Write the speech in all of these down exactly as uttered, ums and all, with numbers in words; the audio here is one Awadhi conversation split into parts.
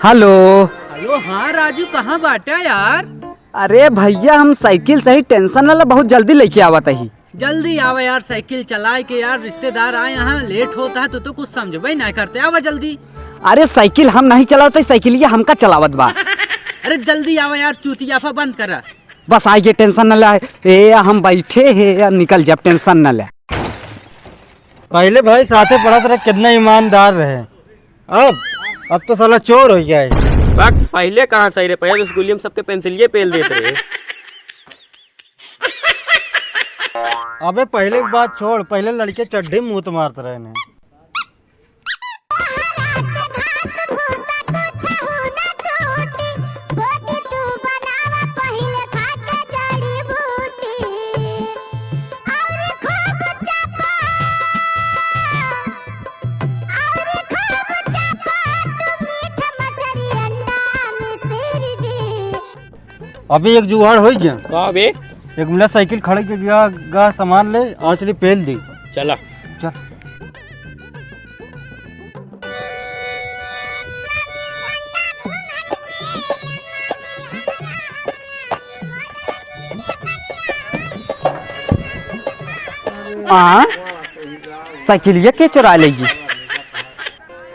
हेलो। हेलो, हाँ राजू, कहाँ बाटा यार? अरे भइया, हम साइकिल से ही, tension न ला, बहुत जल्दी लइके आवत ही। जल्दी आवा यार, साइकिल चलाए के यार, रिश्तेदार आए हैं, late होता है तो, तो कुछ समझबे ना करते। आवा जल्दी। अरे साइकिल हम नहीं चलावत ही, साइकिलिया हमका चलावत बा। अरे जल्दी आवा यार, चूतियाफा बंद करा। बस आइगे, tension न ले। ए, हम बैठे हैं, निकल जाब, tension न ले। पहिले भाई साथे पढ़त रहे, कितना ईमानदार रहे। अब, अब तो साला चोर होइ गया है। बक, पहिले कहाँ सही रहे, पहिले तो स्कूलिया में सबके पेंसिलिये पेल देत रहे। अबे पहिले की बात छोड़, पहिले लड़के चड्ढी में मूत मारत रहे ने। अभी एक जुगाड़ होइ गया। का बे? एक मिला साइकिल खड़े के गया, गा सामान ले, आज चली पेल दी। चला। चल। हाँ? साइकिलिया के चोराइ लइगी?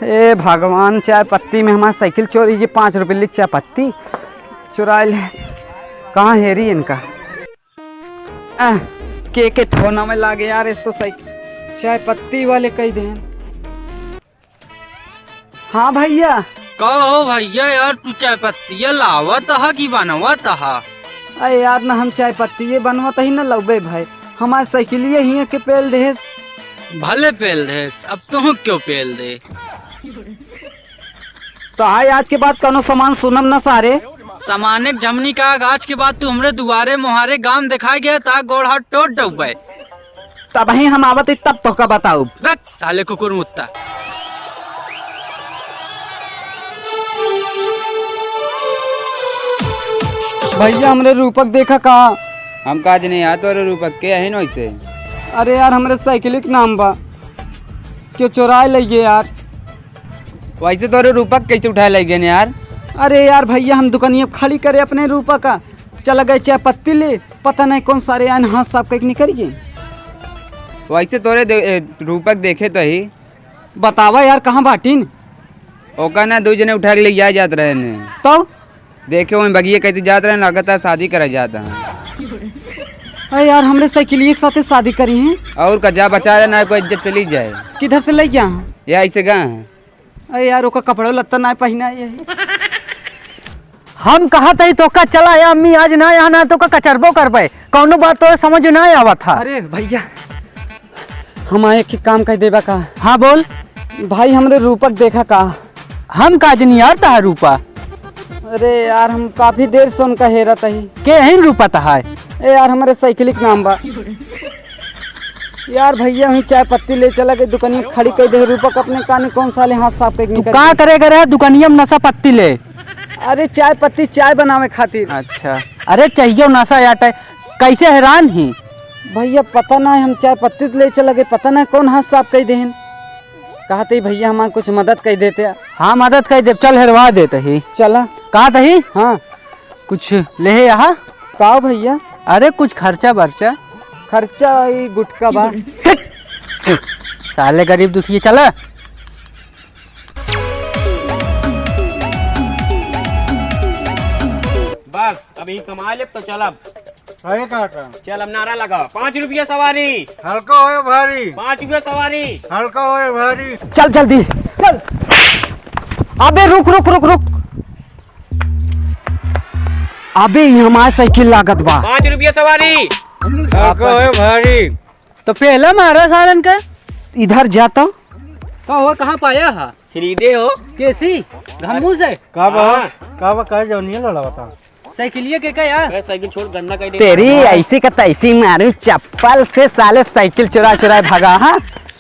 हे भगवान, चाय पत्ती में हमार साइकिल चोरी, ये पाँच रुपये लिख चाय पत्ती चोराइ ले। कहाँ हेरी इनका? आह, के के फोना में लागे यार, इस तो सही चाय पत्ती वाले कह देन। हाँ भइया। का हो भइया यार, तू चाय पत्तिया लावत हा कि बनवत हा? अरे यार, ना हम चाय पत्तिये बनवत ही ना लउबे भाई, हमार साइकिलिये हिये के पेल देहेस। भले पेल देहेस, अब तुहूँ क्यों पेल दे? तो आय आज के बाद कौनो सामान सुनम ना सारे। सामाने के झमनी का, आज के बाद तू हमरे दुआरे मोहारे गांव देखाए गया ता गोड़ हाथ टोट डउबे। तबही हम आवत ही तब तोहका बताउब। रख साले कुकुर मुत्ता। भइया हमरे रूपक देखा का। हम का जने यार तोरे रूपक के अहिन वैसे। अरे यार हमरे साइकिल के नाम बा, क्यों चोराए लइगे यार। वैसे तोरे रूपक कैसे उठाए लइगे ने यार? अरे यार भइया हम दुकनिया खड़ी करे अपने रूपक का, चला गए चाय पत्ती ले, पता नहीं कौन सारे आइन हाथ साफ करके निकल गए। वैसे तोरे दे-, ए, रूपक देखे तो ही। बतावा यार कहाँ बाटिन? ओका ना दो जने उठा के ले जाए जात रहे ने। तो? देखे वहीं बगिया कैसे जात रहे, लागत है शादी करे जात है। अरे यार हमरे साइकिलिया के साथे शादी करी हैं। और का जा बचा रहे ना, कोई इज्जत चली जाए। किधर से ले गया है? या ऐसे गा है। अरे यार ओका कपड़ा लत्ता ना पहना है। हम कहा तही तोका चला या अम्मी आज ना यहाँ ना तोका कचरबो करबे। कौनो बात तो समझ ना आवत था। अरे भइया, हम आए के काम कह देबा का? हाँ बोल। भाई हमरे रूपक देखा का? हम का जनी यार तहा रूपा। अरे यार हम काफी देर से उनका हेरत ही। के अहिन रूपा तहा? ए यार हमरे साइकिल के नाम बा। यार भइया वहीं चाय पत्ती ले चला गए दुकनिया खड़ी कर दे रूपक अपने कानी कौन साले हाथ साफ करके तू निकल का गए। करेगा रे दुकनिया में नशा पत्ती ले? अरे चाय पत्ती चाय बनावे खातिर। अच्छा। अरे चाहिए नशा यार टाइ-, कैसे हैरान ही? भइया पता ना है, हम चाय पत्ती ले चला गए, पता ना कौन हाथ साफ कर देहन। कहते ही भइया हमार कुछ मदद कर देते। हाँ मदद कर दे, चल हेरवा देते ही। चला। कहते ही? हाँ। कुछ लेहे यहाँ? का भइया? अरे कुछ खर्चा बर्चा। खर्चा ई गुटखा बा। साले गरीब दुखिये, चला। बस, अब ई कमा लेब तो चलब। अरे काका। चल, अब नारा लगा, पाँच रुपया सवारी। हल्का होए भारी। पाँच रुपया सवारी। हल्का होए भारी। चल जल्दी, चल। अबे रुक, रुक, रुक, रुक। अबे ई हमार साइकिल लागत बा। पाँच रुपया सवारी। हल्का होए भारी। तो पहला मारा सारन का। इधर जा तो। का हुआ, कहाँ पाया हा? खरीदे हो? केसी? घम्मू से? का बा? हाँ। का बा, का जौनिया लड़ा बता? साइकिलिया के का यार? अरे साइकिल छोड़, गंदा कर दे। तेरी ऐसी का तैसी मारू चप्पल से, साले साइकिल चुरा चुरा भागा, हाँ?